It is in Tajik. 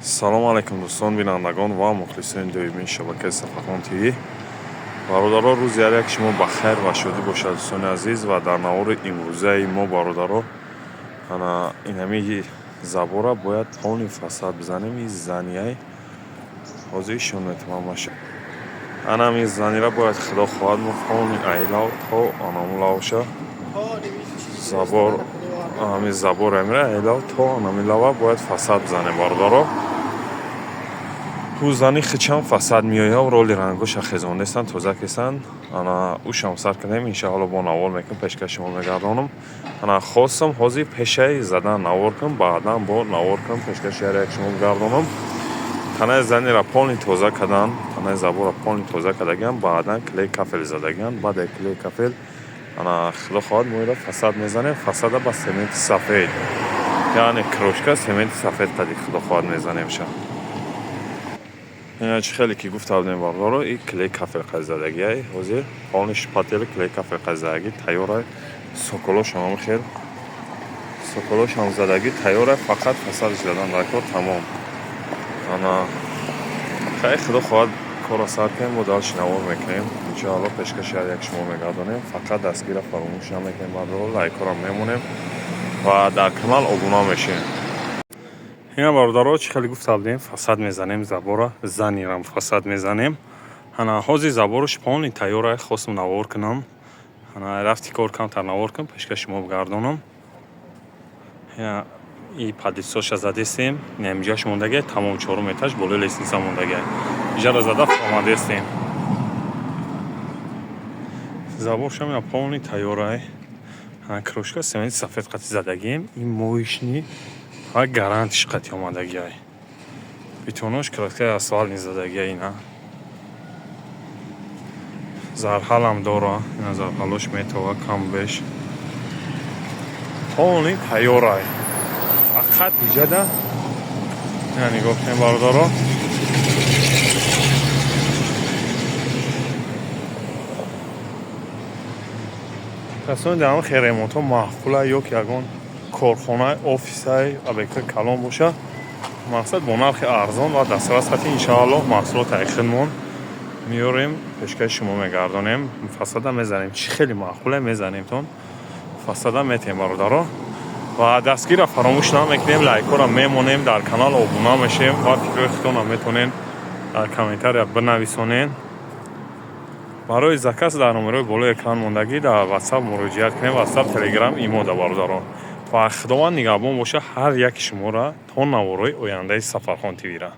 Салому алайкум, дӯстон, бинандагон ва мухлисони доимии шабакаи Сафархон ТВ. Бародаро, рӯзи ҳар як шумо ба хайр ва шодӣ бошад, дӯстони азиз. Ва дар навори имрӯзаи мо, бародаро, ана инами забора бояд полный фасад бизанем. И здания ҳозир ишон метавонам маша. Анами здания ра бояд, худо хоҳад, мо полный айлав то анаму лавша забор, ами забор амира айлав то анами лава бояд фасад бизанем, бародаро. Ҳуздани хичам фасад меояв, роли рангоша хезондестанд, тоза кесанд. Ана ушам сар кардем, иншаалло бо навор мекунем, пешкаш шумо мегардонам. Ана хостам ҳозир пешаи задан навор кунам, баъдан бо навор кунам, пешкаши ҳар як шумо бигардонам. Танаи здания ра полный тоза кардан, танаи забора полный тоза кардагиам, баъдан клей кафель задагиам. Баъде клей кафель, ана худо хоҳад, мо ира фасад мезанем. Фасада ба сементи сафед, яъне крошка сементи сафед қади, худо хоҳад, мезанемша. Чӣ хеле ки гуфта будем, бародаро, и клей кафель қайзадагиай. Ҳозир полный шпатель клей кафель қайзадагӣ тайёрай, соколошам хел, соколошам задагӣ тайёрай, фақат фасадаш задан дар кор, тамом. Ана хай, худо хоҳад, корро сар кунем, бо дальше навор мекунем, иншоалло, пешкаши ҳар як шумо мегардонем. Фақат дастгира фаромӯш намекунем, бародаро, лайкҳоро мемонем ва дар канал обуна мешем. Ина, бародаро, чӣ хеле гуфта будем, фасад мезанем забора, здания рам фасад мезанем. Ана ҳозир заборош полный тайёра, хостам навор кунам. Ана рафти кор камтар навор кунам, пешкаши шумо бигардонам. И подлицоша задестем, инамиҷаш мондагиай, тамом, чорум этаж болои лестница мондагиай. Иҷара зада омадестем. Заборшам ина полный тайёрай. Крошка сементи сафед қати задагием, ин моишни ва гарантиш қати омадагиай. Бетонош краска асфалт задагиай, ина зарҳалам дора, ина зарҳалош метова кам беш. Полный тайёрай, фақат иҷада ина нигоҳ кунем, бародаро. Касоне дар хел ремонтҳо маъқула ё ки ягон корхона, офисай, объектҳои калон боша, мақсад бо нархи арзон ва дастрас хати, иншоаллоҳ, маҳсулоти худмон меёрем, пешкаши шумо мегардонем, фасада мезанем. Чӣ хеле маъқуле, мезанемтон, фасада метем, бародаро. Ва дастгирра фаромӯш намекунем, лайкҳоро мемонем, дар канал обуна мешем ва фикрҳои худтонро метавонем дар комментария бинависонед. Барои заказ дар номерои болои экран мондагӣ дар Ватсап муроҷиат кунем, Ватсап, Телеграм, имода, бародарон. Ва Худованд нигаҳбон боша ҳар яки шуморо то наворҳои ояндаи Сафархон ТВра.